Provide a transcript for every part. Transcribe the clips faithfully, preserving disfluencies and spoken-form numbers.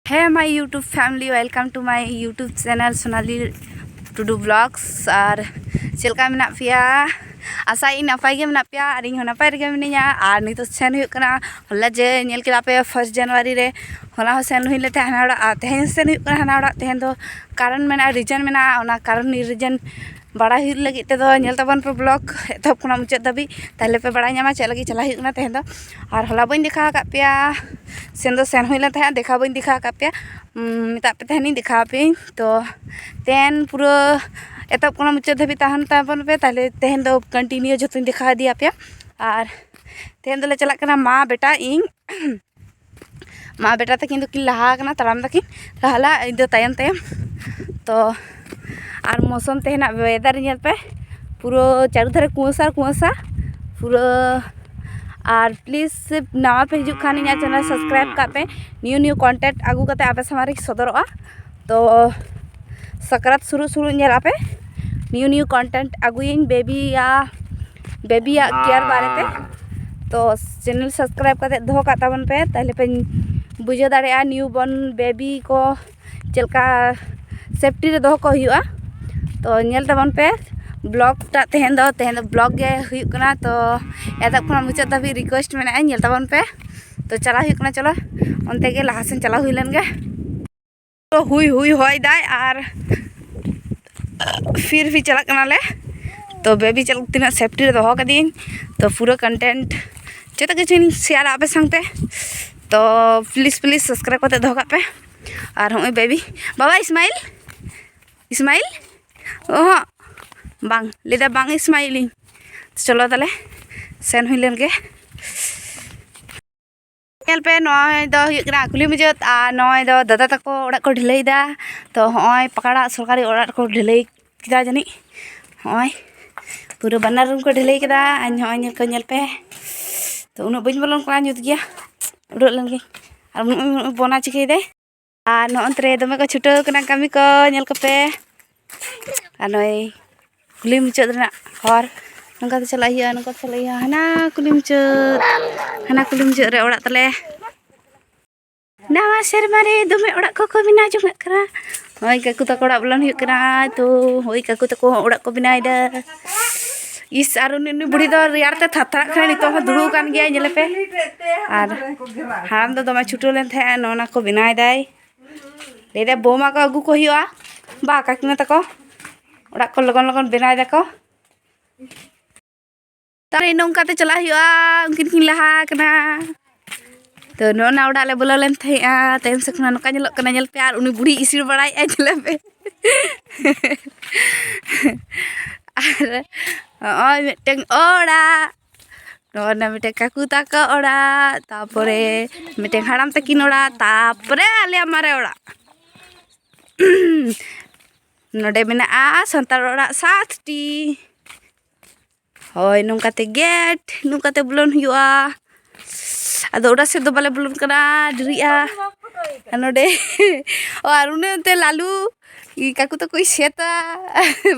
Hey my YouTube family, welcome to my YouTube channel Sonali Tudu Vlogs. ᱟᱨ ᱪᱮᱫ ᱞᱮᱠᱟ ᱢᱮᱱᱟᱜ ᱯᱮᱭᱟ? ᱟᱥᱟᱭᱟᱹᱧ ᱱᱟᱯᱟᱭ ᱜᱮ ᱢᱮᱱᱟᱜ ᱯᱮᱭᱟ ᱟᱨ ᱤᱧ ᱦᱚᱸ ᱱᱟᱯᱟᱭ ᱨᱮᱜᱮ ᱢᱤᱱᱟᱹᱧᱟ᱾ ᱟᱨ ᱱᱤᱛᱚᱜ ᱥᱮᱱ ᱦᱩᱭᱩᱜ ᱠᱟᱱᱟ, ᱦᱚᱞᱟ ᱡᱮ ᱧᱮᱞ ᱠᱮᱫᱟ ᱯᱮ first January ᱨᱮ, ᱦᱚᱞᱟ ᱦᱚᱸ ᱥᱮᱱ ᱦᱩᱭ ᱞᱮᱱ ᱛᱟᱦᱮᱸᱫ ᱦᱟᱱᱟ ᱚᱲᱟᱜ, ᱟᱨ ᱛᱮᱦᱮᱧ ᱥᱮᱱ ᱦᱩᱭᱩᱜ ᱠᱟᱱᱟ ᱦᱟᱱᱟ ᱚᱲᱟᱜ᱾ ᱛᱮᱦᱮᱧ ᱫᱚ ᱠᱟᱨᱚᱱ ᱢᱮᱱᱟᱜᱼᱟ, reason ᱢᱮᱱᱟᱜᱼᱟ, ᱚᱱᱟ ᱠᱟᱨᱚᱱ reason ᱵᱟᱲᱟᱭ ᱦᱩᱭᱩᱜ ᱞᱟᱹᱜᱤᱫ ᱛᱮᱫᱚ ᱧᱮᱞ ᱛᱟᱵᱚᱱ ᱯᱮ vlog ᱮᱛᱚᱦᱚᱵ ᱠᱷᱚᱱᱟᱜ ᱢᱩᱪᱟᱹᱫ ᱫᱷᱟᱹᱵᱤᱡ, ᱛᱟᱦᱞᱮ ᱯᱮ ᱵᱟᱲᱟᱭ ᱧᱟᱢᱟ ᱪᱮᱫ ᱞᱟᱹᱜᱤᱫ ᱪᱟᱞᱟᱜ ᱦᱩᱭᱩᱜ ᱠᱟᱱᱟ ᱛᱮᱦᱮᱧ ᱫᱚ᱾ ᱟᱨ ᱦᱚᱞᱟ ᱵᱟᱹᱧ ᱫᱮᱠᱷᱟᱣ ᱟᱠᱟᱫ ᱯᱮᱭᱟ, ᱥᱮᱱ ᱫᱚ ᱥᱮᱱ ᱦᱩᱭ ᱞᱮᱱ ᱛᱟᱦᱮᱸᱫ, ᱫᱮᱠᱷᱟᱣ ᱵᱟᱹᱧ ᱫᱮᱠᱷᱟᱣ ᱟᱠᱟᱫ ᱯᱮᱭᱟ᱾ ᱩᱢ, ᱢᱮᱛᱟᱜ ᱯᱮ ᱛᱟᱦᱮᱱᱤᱧ ᱫᱮᱠᱷᱟᱣ ᱟᱯᱮᱭᱟᱹᱧ᱾ ᱛᱚ ᱛᱮᱦᱮᱧ ᱯᱩᱨᱟᱹ ᱮᱛᱚᱦᱚᱵ ᱠᱷᱚᱱᱟᱜ ᱢᱩᱪᱟᱹᱫ ᱫᱷᱟᱹᱵᱤᱡ ᱛᱟᱦᱮᱱ ᱛᱟᱵᱚᱱ ᱯᱮ, ᱛᱟᱦᱞᱮ ᱛᱮᱦᱮᱧ ᱫᱚ continue ᱡᱷᱚᱛᱚᱧ ᱫᱮᱠᱷᱟᱣ ᱤᱫᱤᱭᱟᱯᱮᱭᱟ᱾ ᱟᱨ ᱛᱮᱦᱮᱧ ᱫᱚᱞᱮ ᱪᱟᱞᱟᱜ ᱠᱟᱱᱟ ᱢᱟ, ᱵᱮᱴᱟ, ᱤᱧ᱾ ᱢᱟ ᱵᱮᱴᱟ ᱛᱟᱹᱠᱤᱱ ᱫᱚᱠᱤᱱ ᱞᱟᱦᱟ ᱟᱠᱟᱱᱟ, ᱛᱟᱲᱟᱢ ᱫᱟᱠᱤᱱ ᱞᱟᱦᱟ ᱞᱟᱦᱟ, ᱤᱧ ᱫᱚ ᱛᱟᱭᱚᱢ ᱛᱟᱭᱚᱢ᱾ ᱛᱚ ᱟᱨ ᱢᱳᱥᱚᱢ ᱛᱮᱦᱮᱧᱟᱜ weather ᱧᱮᱞ ᱯᱮ, ᱯᱩᱨᱟᱹ ᱪᱟᱨᱤ ᱫᱷᱟᱨᱮ ᱠᱩᱣᱟᱹᱥᱟ ᱠᱩᱣᱟᱹᱥᱟ ᱯᱩᱨᱟᱹ᱾ ᱟᱨ please ᱱᱟᱣᱟ ᱯᱮ ᱦᱤᱡᱩᱜ ᱠᱷᱟᱱ ᱤᱧᱟᱹᱜ channel subscribe ᱠᱟᱜ ᱯᱮ, new new content ᱟᱹᱜᱩ ᱠᱟᱛᱮ ᱟᱯᱮ ᱥᱟᱢᱟᱝ ᱨᱤᱧ ᱥᱚᱫᱚᱨᱚᱜᱼᱟ᱾ ᱛᱚ ᱥᱟᱠᱨᱟᱛ ᱥᱩᱨᱩᱜ ᱥᱩᱨᱩᱜ ᱧᱮᱞ ᱟᱯᱮ, new new content ᱟᱹᱜᱩᱭᱟᱹᱧ ᱵᱮᱵᱤᱭᱟ, ᱵᱮᱵᱤᱭᱟᱜ care ᱵᱟᱨᱮᱛᱮ᱾ ᱛᱚ channel subscribe ᱠᱟᱛᱮ ᱫᱚᱦᱚ ᱠᱟᱜ ᱛᱟᱵᱚᱱ ᱯᱮ, ᱛᱟᱦᱞᱮ ᱯᱮ ᱵᱩᱡᱷᱟᱹᱣ ᱫᱟᱲᱮᱭᱟᱜᱼᱟ new born baby ᱠᱚ ᱪᱮᱫ ᱞᱮᱠᱟ safety ᱨᱮ ᱫᱚᱦᱚ ᱠᱚ ᱦᱩᱭᱩᱜᱼᱟ᱾ ᱛᱚ ᱧᱮᱞ ᱛᱟᱵᱚᱱ ᱯᱮ vlog ᱴᱟᱜ ᱛᱮᱦᱮᱧ ᱫᱚ, ᱛᱮᱦᱮᱧ ᱫᱚ vlog ᱜᱮ ᱦᱩᱭᱩᱜ ᱠᱟᱱᱟ᱾ ᱛᱚ ᱮᱛᱚᱦᱚᱵ ᱠᱷᱚᱱᱟᱜ ᱢᱩᱪᱟᱹᱫ ᱫᱷᱟᱹᱵᱤᱡ request ᱢᱮᱱᱟᱜᱼᱟ, ᱧᱮᱞ ᱛᱟᱵᱚᱱ ᱯᱮ᱾ ᱛᱚ ᱪᱟᱞᱟᱣ ᱦᱩᱭᱩᱜ ᱠᱟᱱᱟ, ᱪᱚᱞᱚ ᱚᱱᱛᱮ ᱜᱮ ᱞᱟᱦᱟ ᱥᱮᱱ ᱪᱟᱞᱟᱣ ᱦᱩᱭ ᱞᱮᱱ ᱜᱮ᱾ ᱛᱚ ᱦᱩᱭ ᱦᱩᱭ ᱦᱚᱭ ᱫᱟᱭ ᱟᱨ ᱯᱷᱤᱨ ᱵᱷᱤ ᱪᱟᱞᱟᱜ ᱠᱟᱱᱟᱞᱮ᱾ ᱛᱚ ᱵᱮᱵᱤ ᱪᱮᱫ ᱛᱤᱱᱟᱹᱜ safety ᱨᱮ ᱫᱚᱦᱚ ᱠᱟᱫᱤᱧ, ᱛᱚ ᱯᱩᱨᱟᱹ content ᱡᱚᱛᱚ ᱠᱤᱪᱷᱩᱧ share ᱟ ᱟᱯᱮ ᱥᱟᱶᱛᱮ᱾ ᱛᱚ please please subscribe ᱠᱟᱛᱮ ᱫᱚᱦᱚ ᱠᱟᱜ ᱯᱮ᱾ ᱟᱨ ᱦᱚᱸᱜᱼᱚᱭ ᱵᱮᱵᱤ, ᱵᱟᱵᱟ ᱤᱥᱢᱟᱭᱤᱞ, ᱤᱥᱢᱟᱭᱤᱞ, ᱚᱦᱚᱸ ᱵᱟᱝ, ᱞᱟᱹᱭᱫᱟ ᱵᱟᱝ ᱤᱥᱢᱟᱭᱤᱞᱤᱧ᱾ ᱪᱚᱞᱚ ᱛᱟᱦᱞᱮ ᱥᱮᱱ ᱦᱩᱭ ᱞᱮᱱ ᱜᱮ᱾ ᱧᱮᱞ ᱯᱮ, ᱱᱚᱜᱼᱚᱭ ᱫᱚ ᱦᱩᱭᱩᱜ ᱠᱟᱱᱟ ᱠᱩᱞᱦᱤ ᱢᱩᱪᱟᱹᱫ, ᱟᱨ ᱱᱚᱜᱼᱚᱭ ᱫᱚ ᱫᱟᱫᱟ ᱛᱟᱠᱚ ᱚᱲᱟᱜ ᱠᱚ ᱰᱷᱟᱹᱞᱟᱹᱭᱫᱟ᱾ ᱛᱚ ᱦᱚᱸᱜᱼᱚᱭ ᱯᱟᱠᱟ ᱚᱲᱟᱜ, ᱥᱚᱨᱠᱟᱨᱤ ᱚᱲᱟᱜ ᱠᱚ ᱰᱷᱟᱹᱞᱟᱹᱭ ᱠᱮᱫᱟ ᱡᱟᱹᱱᱤᱡ᱾ ᱦᱚᱸᱜᱼᱚᱭ ᱯᱩᱨᱟᱹ ᱵᱟᱱᱟᱨ room ᱠᱚ ᱰᱷᱟᱹᱞᱟᱹᱭ ᱠᱮᱫᱟ᱾ ᱟᱨ ᱱᱚᱜᱼᱚᱭ ᱧᱮᱞ ᱠᱚ, ᱧᱮᱞ ᱯᱮ, ᱛᱚ ᱩᱱᱟᱹᱜ ᱵᱟᱹᱧ ᱵᱚᱞᱚᱱ ᱠᱟᱱᱟ, ᱧᱩᱛ ᱜᱮᱭᱟ, ᱩᱰᱩᱠ ᱞᱮᱱ ᱜᱤᱧ᱾ ᱟᱨ ᱱᱚᱜᱼᱚᱭ ᱵᱚᱱᱟ ᱪᱤᱠᱟᱹᱭᱮᱫᱟᱭ᱾ ᱟᱨ ᱱᱚᱜᱼᱚ ᱱᱚᱛᱮ ᱨᱮ ᱫᱚᱢᱮ ᱠᱚ ᱪᱷᱩᱴᱟᱹᱣ ᱠᱟᱱᱟ ᱠᱟᱹᱢᱤ ᱠᱚ, ᱧᱮᱞ ᱠᱚᱯᱮ᱾ ᱟᱨ ᱱᱚᱜᱼᱚᱭ ᱠᱩᱞᱦᱤ ᱢᱩᱪᱟᱹᱫ ᱨᱮᱱᱟᱜ ᱦᱚᱨ, ᱱᱚᱝᱠᱟ ᱛᱮ ᱪᱟᱞᱟᱜ ᱦᱩᱭᱩᱜᱼᱟ, ᱱᱚᱝᱠᱟ ᱛᱮ ᱪᱟᱞᱟᱜ ᱦᱩᱭᱩᱜᱼᱟ, ᱦᱟᱱᱟ ᱠᱩᱞᱦᱤ ᱢᱩᱪᱟᱹᱫ, ᱦᱟᱱᱟ ᱠᱩᱞᱦᱤ ᱢᱩᱪᱟᱹᱫ ᱨᱮ ᱚᱲᱟᱜ ᱛᱟᱞᱮ᱾ ᱱᱟᱣᱟ ᱥᱮᱨᱢᱟ ᱨᱮ ᱫᱚᱢᱮ ᱚᱲᱟᱜ ᱠᱚᱠᱚ ᱵᱮᱱᱟᱣ ᱡᱚᱝᱟᱜ ᱠᱟᱱᱟ᱾ ᱦᱳᱭ, ᱠᱟᱠᱩ ᱛᱟᱠᱚ ᱚᱲᱟᱜ ᱵᱚᱞᱚᱱ ᱦᱩᱭᱩᱜ ᱠᱟᱱᱟ᱾ ᱛᱚ, ᱦᱳᱭ, ᱠᱟᱠᱩ ᱛᱟᱠᱚ ᱦᱚᱸ ᱚᱲᱟᱜ ᱠᱚ ᱵᱮᱱᱟᱣ ᱮᱫᱟ᱾ ᱤᱥ, ᱟᱨ ᱩᱱᱤ, ᱩᱱᱤ ᱵᱩᱲᱦᱤ ᱫᱚ ᱨᱮᱭᱟᱲ ᱛᱮ ᱛᱷᱟᱨ ᱛᱷᱟᱨᱟᱜ ᱠᱟᱱᱟᱭ, ᱱᱤᱛᱚᱜ ᱦᱚᱸ ᱫᱩᱲᱩᱵ ᱟᱠᱟᱱ ᱜᱮᱭᱟᱭ, ᱧᱮᱞᱮᱯᱮ᱾ ᱟᱨ ᱦᱟᱲᱟᱢ ᱫᱚ ᱫᱚᱢᱮ ᱪᱷᱩᱴᱟᱹᱣ ᱞᱮᱱ ᱛᱟᱦᱮᱸᱜᱼᱟ, ᱱᱚᱜᱼᱚ ᱱᱟ ᱠᱚ ᱵᱮᱱᱟᱣ ᱮᱫᱟᱭ᱾ ᱞᱟᱹᱭ ᱮᱫᱟᱭ, "ᱵᱳᱢᱟ ᱠᱚ ᱟᱹᱜᱩ ᱠᱚ ᱦᱩᱭᱩᱜᱼᱟ, ᱵᱟ, ᱠᱟᱹᱠᱤᱢᱟ ᱛᱟᱠᱚ ᱚᱲᱟᱜ ᱠᱚ ᱞᱚᱜᱚᱱ ᱞᱚᱜᱚᱱ ᱵᱮᱱᱟᱣ ᱮᱫᱟᱠᱚ᱾" ᱛᱟᱦᱞᱮ ᱱᱚᱝᱠᱟ ᱛᱮ ᱪᱟᱞᱟᱜ ᱦᱩᱭᱩᱜᱼᱟ, ᱩᱱᱠᱤᱱ ᱠᱤᱱ ᱞᱟᱦᱟ ᱟᱠᱟᱱᱟ᱾ ᱛᱚ, ᱱᱚᱜᱼᱚ ᱱᱟ ᱚᱲᱟᱜ ᱞᱮ ᱵᱚᱞᱚ ᱞᱮᱱ ᱛᱟᱦᱮᱸᱜᱼᱟ, ᱛᱟᱭᱚᱢ ᱥᱮᱫ ᱠᱷᱚᱱᱟᱜ ᱱᱚᱝᱠᱟ ᱧᱮᱞᱚᱜ ᱠᱟᱱᱟ, ᱧᱮᱞ ᱯᱮ, ᱟᱨ ᱩᱱᱤ ᱵᱩᱲᱦᱤ ᱤᱥᱤᱱ ᱵᱟᱲᱟᱭᱮᱫᱼᱟᱭ, ᱧᱮᱞ ᱯᱮ᱾ ᱟᱨ ᱱᱚᱜᱼᱚᱭ ᱢᱤᱫᱴᱟᱝ ᱚᱲᱟᱜ, ᱱᱚᱜᱼᱚ ᱱᱟ ᱢᱤᱫᱴᱟᱝ ᱠᱟᱠᱩ ᱛᱟᱠᱚ ᱚᱲᱟᱜ, ᱛᱟᱯᱚᱨᱮ ᱢᱤᱫᱴᱟᱝ ᱦᱟᱲᱟᱢ ᱛᱟᱹᱠᱤᱱ ᱚᱲᱟᱜ, ᱛᱟᱯᱚᱨᱮ ᱟᱞᱮᱭᱟᱜ ᱢᱟᱨᱮ ᱚᱲᱟᱜ᱾ ᱱᱚᱰᱮ ᱢᱮᱱᱟᱜᱼᱟ ᱥᱟᱱᱛᱟᱲ ᱚᱲᱟᱜ ᱥᱟᱛᱴᱤ᱾ ᱦᱳᱭ, ᱱᱚᱝᱠᱟᱛᱮ ᱜᱮᱴ, ᱱᱚᱝᱠᱟᱛᱮ ᱵᱚᱞᱚᱱ ᱦᱩᱭᱩᱜᱼᱟ᱾ ᱟᱫᱚ ᱚᱲᱟᱜ ᱥᱮᱫ ᱫᱚ ᱵᱟᱞᱮ ᱵᱚᱞᱚᱱ ᱠᱟᱱᱟ, ᱰᱮᱨᱤᱜᱼᱟ᱾ ᱟᱨ ᱱᱚᱰᱮ, ᱚ, ᱟᱨ ᱩᱱᱤ ᱚᱱᱛᱮ ᱞᱟᱞᱩ, ᱤ, ᱠᱟᱠᱩ ᱛᱟᱠᱚ ᱥᱮᱛᱟ,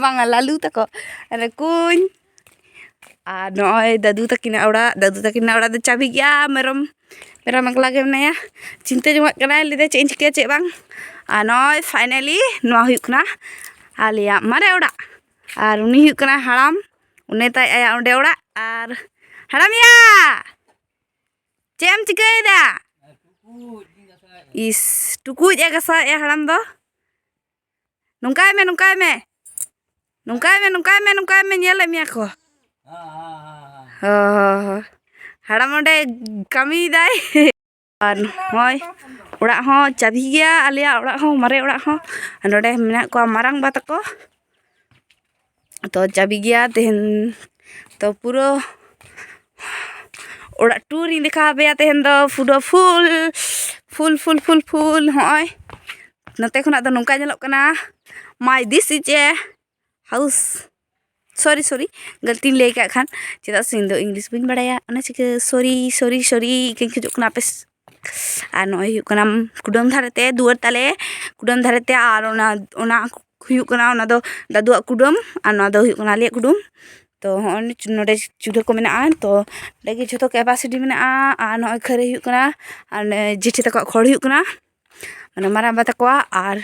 ᱵᱟᱝᱟ, ᱞᱟᱞᱩ ᱛᱟᱠᱚ, ᱟᱨ ᱠᱩᱧ᱾ ᱟᱨ ᱱᱚᱜᱼᱚᱭ ᱫᱟᱫᱩ ᱛᱟᱹᱠᱤᱱᱟᱜ ᱚᱲᱟᱜ, ᱫᱟᱫᱩ ᱛᱟᱹᱠᱤᱱᱟᱜ ᱚᱲᱟᱜ ᱫᱚ ᱪᱟᱵᱤ ᱜᱮᱭᱟ, ᱢᱮᱨᱚᱢ, ᱢᱮᱨᱚᱢ ᱮᱠᱞᱟ ᱜᱮ ᱢᱮᱱᱟᱭᱟ᱾ ᱪᱤᱱᱛᱟᱹ ᱡᱚᱝᱟᱜ ᱠᱟᱱᱟᱭ, ᱞᱟᱹᱭᱫᱟᱭ, "ᱪᱮᱫ ᱤᱧ ᱪᱤᱠᱟᱹᱭᱟ, ᱪᱮᱫ ᱵᱟᱝ?" ᱟᱨ ᱱᱚᱜᱼᱚᱭ finally ᱱᱚᱣᱟ ᱦᱩᱭᱩᱜ ᱠᱟᱱᱟ ᱟᱞᱮᱭᱟᱜ ᱢᱟᱨᱮ ᱚᱲᱟᱜ᱾ ᱟᱨ ᱩᱱᱤ ᱦᱩᱭᱩᱜ ᱠᱟᱱᱟ ᱦᱟᱲᱟᱢ, ᱚᱱᱮ ᱛᱟᱭ ᱟᱭᱟᱜ ᱚᱸᱰᱮ ᱚᱲᱟᱜ᱾ ᱟᱨ ᱦᱟᱲᱟᱢ ᱭᱟ, ᱪᱮᱫ ᱮᱢ ᱪᱤᱠᱟᱹᱭᱮᱫᱟ? ᱤᱥ, ᱴᱩᱠᱩᱡ ᱮ ᱜᱟᱥᱟᱣᱮᱫᱼᱟ ᱦᱟᱲᱟᱢ ᱫᱚ᱾ ᱱᱚᱝᱠᱟᱭ ᱢᱮ, ᱱᱚᱝᱠᱟᱭ ᱢᱮ, ᱱᱚᱝᱠᱟᱭ ᱢᱮ, ᱱᱚᱝᱠᱟᱭ ᱢᱮ, ᱱᱚᱝᱠᱟᱭ ᱢᱮ, ᱧᱮᱞᱮᱫ ᱢᱮᱭᱟ ᱠᱚ᱾ ᱦᱚᱸ, ᱦᱟᱲᱟᱢ ᱚᱸᱰᱮ ᱠᱟᱹᱢᱤᱭᱮᱫᱟᱭ᱾ ᱟᱨ ᱱᱚᱜᱼᱚᱭ ᱚᱲᱟᱜ ᱦᱚᱸ ᱪᱟᱹᱵᱤ ᱜᱮᱭᱟ, ᱟᱞᱮᱭᱟᱜ ᱚᱲᱟᱜ ᱦᱚᱸ, ᱢᱟᱨᱮ ᱚᱲᱟᱜ ᱦᱚᱸ᱾ ᱟᱨ ᱱᱚᱰᱮ ᱢᱮᱱᱟᱜ ᱠᱚᱣᱟ ᱢᱟᱨᱟᱝ ᱵᱟ ᱛᱟᱠᱚ᱾ ᱛᱚ, ᱪᱟᱹᱵᱤ ᱜᱮᱭᱟ ᱛᱮᱦᱮᱧ᱾ ᱛᱚ, ᱯᱩᱨᱟᱹ ᱚᱲᱟᱜ tour ᱤᱧ ᱫᱮᱠᱷᱟᱣ ᱟᱯᱮᱭᱟ ᱛᱮᱦᱮᱧ ᱫᱚ᱾ ᱯᱩᱨᱟᱹ full, full, full, full, full᱾ ᱦᱚᱸᱜᱼᱚᱭ ᱱᱚᱛᱮ ᱠᱷᱚᱱᱟᱜ ᱫᱚ ᱱᱚᱝᱠᱟ ᱧᱮᱞᱚᱜ ᱠᱟᱱᱟ᱾ My, this is a house. Sorry, sorry, ᱜᱟᱹᱞᱛᱤᱧ ᱞᱟᱹᱭ ᱠᱟᱜ ᱠᱷᱟᱱ, ᱪᱮᱫᱟᱜ ᱥᱮ ᱤᱧ ᱫᱚ English ᱵᱟᱹᱧ ᱵᱟᱲᱟᱭᱟ, ᱚᱱᱟ ᱪᱤᱠᱟᱹ sorry, sorry, sorry ᱤᱠᱟᱹᱧ ᱠᱷᱚᱡᱚᱜ ᱠᱟᱱᱟ ᱟᱯᱮ ᱥ-, ᱟᱨ ᱱᱚᱜᱼᱚᱭ ᱦᱩᱭᱩᱜ ᱠᱟᱱᱟ ᱠᱩᱰᱟᱹᱢ ᱫᱷᱟᱨᱮ ᱛᱮ ᱫᱩᱣᱟᱹᱨ ᱛᱟᱞᱮ, ᱠᱩᱰᱟᱹᱢ ᱫᱷᱟᱨᱮ ᱛᱮ, ᱟᱨ ᱚᱱᱟ, ᱚᱱᱟ ᱦᱩᱭᱩᱜ ᱠᱟᱱᱟ, ᱚᱱᱟ ᱫᱚ ᱫᱟᱫᱩᱣᱟᱜ ᱠᱩᱰᱟᱹᱢ, ᱟᱨ ᱱᱚᱣᱟ ᱫᱚ ᱦᱩᱭᱩᱜ ᱠᱟᱱᱟ ᱟᱞᱮᱭᱟᱜ ᱠᱩᱰᱟᱹᱢ᱾ ᱛᱚ ᱦᱚᱸᱜᱼᱚᱭ ᱱᱚᱰᱮ ᱪᱩᱞᱦᱟᱹ ᱠᱚ ᱢᱮᱱᱟᱜᱼᱟ, ᱛᱚ ᱚᱸᱰᱮ ᱜᱮ ᱡᱷᱚᱛᱚ capacity ᱢᱮᱱᱟᱜᱼᱟ᱾ ᱟᱨ ᱱᱚᱜᱼᱚᱭ ᱠᱷᱟᱹᱨᱟᱹᱭ ᱦᱩᱭᱩᱜ ᱠᱟᱱᱟ, ᱟᱨ ᱚᱸᱰᱮ ᱡᱮᱴᱷᱤ ᱛᱟᱠᱚᱣᱟᱜ ᱠᱷᱚᱲ ᱦᱩᱭᱩᱜ ᱠᱟᱱᱟ, ᱢᱟᱱᱮ ᱢᱟᱨᱟᱝᱵᱟ ᱛᱟᱠᱚᱣᱟᱜ᱾ ᱟᱨ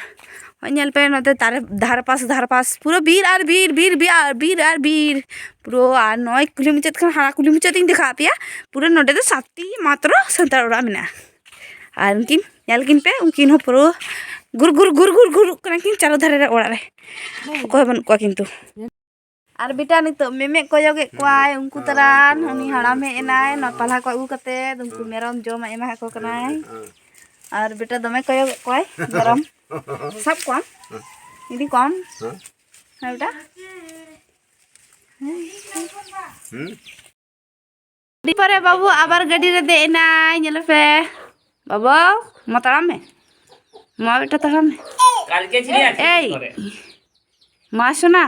ᱱᱚᱜᱼᱚᱭ ᱧᱮᱞ ᱯᱮ, ᱱᱚᱛᱮ ᱫᱟᱨᱮ ᱫᱷᱟᱨᱮ ᱯᱟᱥ ᱫᱷᱟᱨᱮ ᱯᱟᱥ ᱯᱩᱨᱟᱹ ᱵᱤᱨ ᱟᱨ ᱵᱤᱨ, ᱵᱤᱨ, ᱵᱤᱨ ᱟᱨ ᱵᱤᱨ ᱟᱨ ᱵᱤᱨ ᱯᱩᱨᱟᱹ᱾ ᱟᱨ ᱱᱚᱜᱼᱚᱭ ᱠᱩᱞᱦᱤ ᱢᱩᱪᱟᱹᱫ ᱠᱷᱚᱱ ᱦᱟᱱᱟ ᱠᱩᱞᱦᱤ ᱢᱩᱪᱟᱹᱫ ᱤᱧ ᱫᱮᱠᱷᱟᱣ ᱟᱯᱮᱭᱟ, ᱯᱩᱨᱟᱹ ᱱᱚᱰᱮ ᱫᱚ ᱥᱟᱛᱴᱤ ᱢᱟᱛᱨᱚ ᱥᱟᱱᱛᱟᱲ ᱚᱲᱟᱜ ᱢᱮᱱᱟᱜᱼᱟ᱾ ᱟᱨ ᱩᱱᱠᱤᱱ ᱧᱮᱞ ᱠᱤᱱ ᱯᱮ, ᱩᱱᱠᱤᱱ ᱦᱚᱸ ᱯᱩᱨᱟᱹ ᱜᱩᱨ ᱜᱩᱨ ᱜᱩᱨ ᱜᱩᱨ ᱜᱩᱨᱩᱜ ᱠᱟᱱᱟ ᱠᱤᱱ ᱪᱟᱨᱚ ᱫᱷᱟᱨᱮ ᱨᱮ ᱚᱲᱟᱜ ᱨᱮ, ᱚᱠᱚᱭ ᱦᱚᱸ ᱵᱟᱹᱱᱩᱜ ᱠᱚᱣᱟ ᱠᱤᱱᱛᱩ᱾ ᱟᱨ ᱵᱮᱴᱟ ᱱᱤᱛᱚᱜ ᱢᱮᱢᱮ ᱠᱚᱭᱚᱜᱮᱫ ᱠᱚᱣᱟᱭ, ᱩᱱᱠᱩ ᱛᱟᱨᱟᱱ ᱩᱱᱤ ᱦᱟᱲᱟᱢ ᱦᱮᱡ ᱮᱱᱟᱭ, ᱱᱚᱣᱟ ᱯᱟᱞᱦᱟ ᱠᱚ ᱟᱹᱜᱩ ᱠᱟᱛᱮ ᱩᱱᱠᱩ ᱢᱮᱨᱚᱢ ᱡᱚᱢᱟᱜ ᱮᱢᱟ ᱠᱚ ᱠᱟᱱᱟᱭ᱾ ᱟᱨ ᱵᱮᱴᱟ ᱫᱚᱢᱮ ᱠᱚᱭᱚᱜᱮᱫ ᱠᱚᱣᱟᱭ ᱢᱮᱨᱚᱢ᱾ ᱥᱟᱵ ᱠᱚᱣᱟᱢ, ᱤᱫᱤ ᱠᱚᱣᱟᱢ᱾ ᱦᱮᱸ ᱵᱮᱴᱟ᱾ ᱟᱹᱰᱤ ᱯᱚᱨᱮ ᱵᱟᱹᱵᱩ ᱟᱵᱟᱨ ᱜᱟᱹᱰᱤ ᱨᱮ ᱫᱮᱡ ᱮᱱᱟᱭ, ᱧᱮᱞ ᱯᱮ᱾ ᱵᱟᱵᱟ, ᱢᱟ ᱛᱟᱲᱟᱢ ᱢᱮ, ᱢᱟ ᱵᱮᱴᱟ ᱛᱟᱲᱟᱢ ᱢᱮ᱾ ᱮᱭ, ᱢᱟ ᱥᱳᱱᱟ,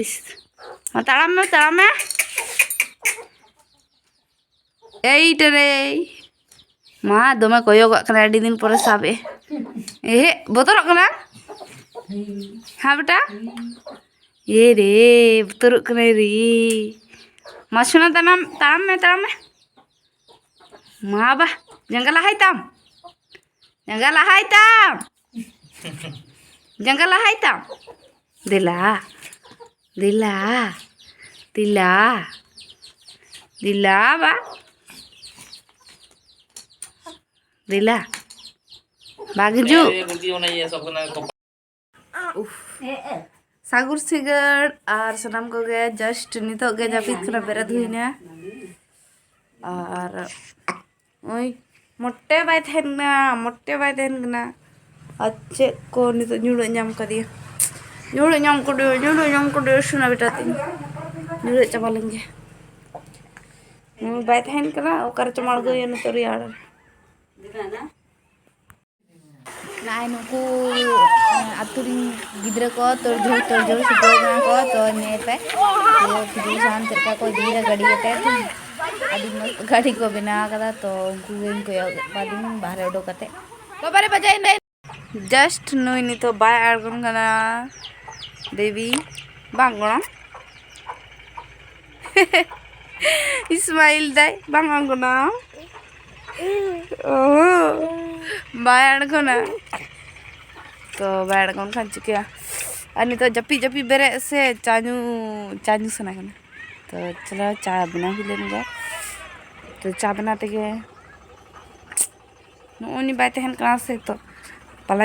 ᱤᱥ, ᱢᱟ ᱛᱟᱲᱟᱢ ᱢᱮ, ᱛᱟᱲᱟᱢ ᱢᱮ᱾ ᱮᱭ ᱴᱮᱨᱮᱭ, ᱢᱟ ᱫᱚᱢᱮ ᱠᱚᱭᱚᱜᱚᱜ ᱠᱟᱱᱟ, ᱟᱹᱰᱤ ᱫᱤᱱ ᱯᱚᱨᱮ ᱥᱟᱵ ᱮ᱾ ᱮᱦᱮ, ᱵᱚᱛᱚᱨᱚᱜ ᱠᱟᱱᱟ? ᱦᱮᱸ ᱵᱮᱴᱟ? ᱮ ᱨᱮ, ᱵᱚᱛᱚᱨᱚᱜ ᱠᱟᱱᱟᱭ ᱨᱮ᱾ ᱢᱟ ᱥᱳᱱᱟ, ᱛᱟᱲᱟᱢ, ᱛᱟᱲᱟᱢ ᱢᱮ, ᱛᱟᱲᱟᱢ ᱢᱮ᱾ ᱢᱟ ᱵᱟ, ᱡᱟᱸᱜᱟ ᱞᱟᱦᱟᱭ ᱛᱟᱢ, ᱡᱟᱸᱜᱟ ᱞᱟᱦᱟᱭ ᱛᱟᱢ, ᱡᱟᱸᱜᱟ ᱞᱟᱦᱟᱭ ᱛᱟᱢ᱾ ᱫᱮᱞᱟ, ᱫᱮᱞᱟ, ᱫᱮᱞᱟ, ᱫᱮᱞᱟ ᱵᱟ, ᱫᱮᱞᱟ᱾ ᱵᱟᱜᱽᱡᱩ᱾ ᱩᱯᱷ᱾ ᱥᱟᱹᱜᱩᱱ ᱥᱤᱸᱜᱟᱹᱲ ᱟᱨ ᱥᱟᱱᱟᱢ ᱠᱚᱜᱮ, just ᱱᱤᱛᱚᱜ ᱜᱮ ᱡᱟᱹᱯᱤᱫ ᱠᱷᱚᱱᱟᱜ ᱵᱮᱨᱮᱫ ᱦᱩᱭᱱᱟ᱾ ᱟᱨ ᱳᱭ ᱢᱚᱴᱮ ᱵᱟᱭ ᱛᱟᱦᱮᱱ ᱠᱟᱱᱟ, ᱢᱚᱴᱮ ᱵᱟᱭ ᱛᱟᱦᱮᱱ ᱠᱟᱱᱟ᱾ ᱟᱨ ᱪᱮᱫ ᱠᱚ ᱱᱤᱛᱚᱜ ᱧᱩᱲᱟᱹᱜ ᱧᱟᱢ ᱠᱟᱫᱮᱭᱟ, ᱧᱩᱲᱟᱹᱜ ᱧᱟᱢ ᱠᱟᱫᱮᱭᱟ, ᱧᱩᱲᱟᱹᱜ ᱧᱟᱢ ᱠᱟᱫᱮᱭᱟ ᱥᱳᱱᱟ ᱵᱮᱴᱟ ᱛᱤᱧ᱾ ᱧᱩᱲᱟᱹᱜ ᱪᱟᱵᱟ ᱞᱮᱱ ᱜᱮ᱾ ᱱᱩᱭ ᱵᱟᱭ ᱛᱟᱦᱮᱱ ᱠᱟᱱᱟ, ᱚᱠᱟ ᱨᱮᱪᱚᱢ ᱟᱬᱜᱚᱭᱟ ᱱᱤᱛᱚᱜ ᱨᱮᱭᱟᱲ᱾ ᱱᱚᱜᱼᱚᱭ ᱱᱩᱠᱩ, ᱮᱸ, ᱟᱹᱛᱩ ᱨᱤᱱ ᱜᱤᱫᱽᱨᱟᱹ ᱠᱚ ᱛᱳᱲᱡᱷᱳᱲ ᱛᱳᱲᱡᱷᱳᱲ ᱪᱷᱩᱴᱟᱹᱣ ᱠᱟᱱᱟ ᱠᱚ᱾ ᱛᱚ ᱧᱮᱞ ᱯᱮ, ᱯᱩᱨᱟᱹ ᱠᱷᱤᱡᱩᱨ ᱥᱟᱦᱟᱱ ᱪᱮᱫ ᱞᱮᱠᱟ ᱠᱚ ᱤᱫᱤᱭᱮᱫᱟ ᱜᱟᱹᱰᱤ ᱠᱟᱛᱮ᱾ ᱟᱹᱰᱤ ᱢᱚᱡᱽ ᱜᱟᱹᱰᱤ ᱠᱚ ᱵᱮᱱᱟᱣ ᱠᱟᱫᱟ᱾ ᱛᱚ ᱩᱱᱠᱩ ᱜᱮᱧ ᱠᱚᱭᱚᱜ ᱠᱟᱫᱤᱧ ᱵᱟᱦᱨᱮ ᱩᱰᱩᱠ ᱠᱟᱛᱮ᱾ ᱵᱟᱵᱟᱨᱮ ᱵᱟᱡᱟᱭᱮᱱ ᱫᱚ᱾ Just ᱱᱩᱭ ᱱᱤᱛᱚᱜ ᱵᱟᱭ ᱟᱬᱜᱚᱱ ᱠᱟᱱᱟ, ᱵᱮᱵᱤ᱾ ᱵᱟᱝ ᱜᱚᱲᱚᱢ, ᱥᱢᱟᱭᱤᱞ ᱫᱟᱭ, ᱵᱟᱝ ᱟᱬᱜᱚᱱᱟ? ᱚ, ᱵᱟᱭ ᱟᱬᱜᱚᱱᱟ᱾ ᱛᱚ ᱵᱟᱭ ᱟᱬᱜᱚᱱ ᱠᱷᱟᱱ ᱪᱤᱠᱟᱹᱭᱟ? ᱟᱨ ᱱᱤᱛᱚᱜ ᱡᱟᱹᱯᱤᱫ ᱡᱟᱹᱯᱤᱫ ᱵᱮᱨᱮᱫ ᱥᱮ ᱪᱟ ᱧᱩ, ᱪᱟ ᱧᱩ ᱥᱟᱱᱟ ᱠᱟᱱᱟ᱾ ᱛᱚ ᱪᱚᱞᱚ ᱪᱟ ᱵᱮᱱᱟᱣ ᱦᱩᱭ ᱞᱮᱱ ᱜᱮ᱾ ᱛᱚ ᱪᱟ ᱵᱮᱱᱟᱣ ᱛᱮᱜᱮ ᱱᱚᱜᱼᱚᱭ ᱩᱱᱤ ᱵᱟᱭ ᱛᱟᱦᱮᱱ ᱠᱟᱱᱟ ᱥᱮ, ᱛᱚ ᱯᱟᱞᱟ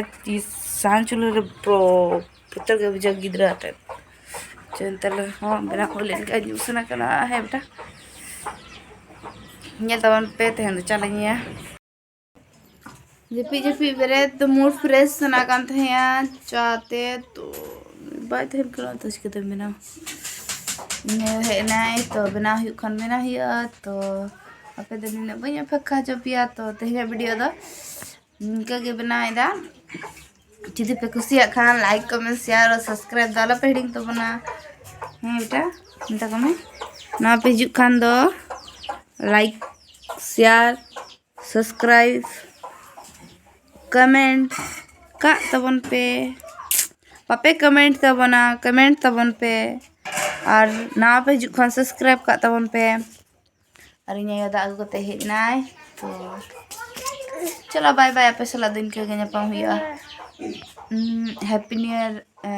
ᱥᱟᱦᱟᱱ ᱪᱩᱞᱦᱟᱹ ᱨᱮ ᱵᱚ-, ᱵᱚᱛᱚᱨ ᱜᱮ ᱵᱩᱡᱷᱟᱹᱜ ᱜᱤᱫᱽᱨᱟᱹ ᱟᱛᱮᱫ᱾ ᱪᱚ ᱮᱱᱛᱮ ᱨᱮᱦᱚᱸ ᱵᱮᱱᱟᱣ ᱦᱩᱭ ᱞᱮᱱ ᱜᱮ, ᱧᱩ ᱥᱟᱱᱟ ᱠᱟᱱᱟ᱾ ᱦᱮᱸ ᱵᱮᱴᱟ, ᱧᱮᱞ ᱛᱟᱵᱚᱱ ᱯᱮ, ᱛᱮᱦᱮᱧ ᱫᱚ ᱪᱟ ᱞᱮ ᱧᱩᱭᱟ᱾ ᱡᱟᱹᱯᱤᱫ ᱡᱟᱹᱯᱤᱫ ᱵᱮᱨᱮᱫ ᱫᱚ mood fresh ᱥᱟᱱᱟ ᱠᱟᱱ ᱛᱟᱦᱮᱸᱜᱼᱟ ᱪᱟ ᱛᱮ, ᱛᱚ ᱵᱟᱭ ᱛᱟᱦᱮᱱ ᱠᱟᱱᱟ, ᱛᱚ ᱪᱤᱠᱟᱹᱛᱮᱢ ᱵᱮᱱᱟᱣᱟ? ᱤᱧ ᱟᱭᱳ ᱦᱮᱡ ᱮᱱᱟᱭ, ᱛᱚ ᱵᱮᱱᱟᱣ ᱦᱩᱭᱩᱜ ᱠᱷᱟᱱ ᱵᱮᱱᱟᱣ ᱦᱩᱭᱩᱜᱼᱟ᱾ ᱛᱚ ᱟᱯᱮ ᱫᱚ ᱱᱤᱱᱟᱹᱜ ᱵᱟᱹᱧ ᱚᱯᱮᱠᱠᱷᱟ ᱦᱚᱪᱚ ᱯᱮᱭᱟ᱾ ᱛᱚ ᱛᱮᱦᱮᱧᱟᱜ video ᱫᱚ ᱱᱤᱝᱠᱟᱹ ᱜᱮ ᱵᱮᱱᱟᱣ ᱮᱫᱟ᱾ ᱡᱩᱫᱤ ᱯᱮ ᱠᱩᱥᱤᱭᱟᱜ ᱠᱷᱟᱱ like, comment, share ᱟᱨ subscribe ᱫᱚ ᱟᱞᱚ ᱯᱮ ᱦᱤᱲᱤᱧ ᱛᱟᱵᱚᱱᱟ᱾ ᱦᱮᱸ ᱵᱮᱴᱟ, ᱢᱮᱛᱟ ᱠᱚ ᱢᱮ᱾ ᱱᱚᱣᱟ ᱯᱮ ᱦᱤᱡᱩᱜ ᱠᱷᱟᱱ ᱫᱚ like, share, subscribe, comment ᱠᱟᱜ ᱛᱟᱵᱚᱱ ᱯᱮ᱾ ᱵᱟᱯᱮ comment ᱛᱟᱵᱚᱱᱟ, comment ᱛᱟᱵᱚᱱ ᱯᱮ᱾ ᱟᱨ ᱱᱟᱣᱟ ᱯᱮ ᱦᱤᱡᱩᱜ ᱠᱷᱟᱱ subscribe ᱠᱟᱜ ᱛᱟᱵᱚᱱ ᱯᱮ᱾ ᱟᱨ ᱤᱧ ᱟᱭᱳ ᱫᱟᱜ ᱟᱹᱜᱩ ᱠᱟᱛᱮ ᱦᱮᱡ ᱮᱱᱟᱭ᱾ ᱛᱚ ᱪᱚᱞᱚ bye bye, ᱟᱯᱮ ᱥᱟᱞᱟᱜ ᱫᱚ ᱤᱱᱠᱟᱹ ᱜᱮ ᱧᱟᱯᱟᱢ ᱦᱩᱭᱩᱜᱼᱟ᱾ ᱩᱢ, Happy New Year, ᱮ,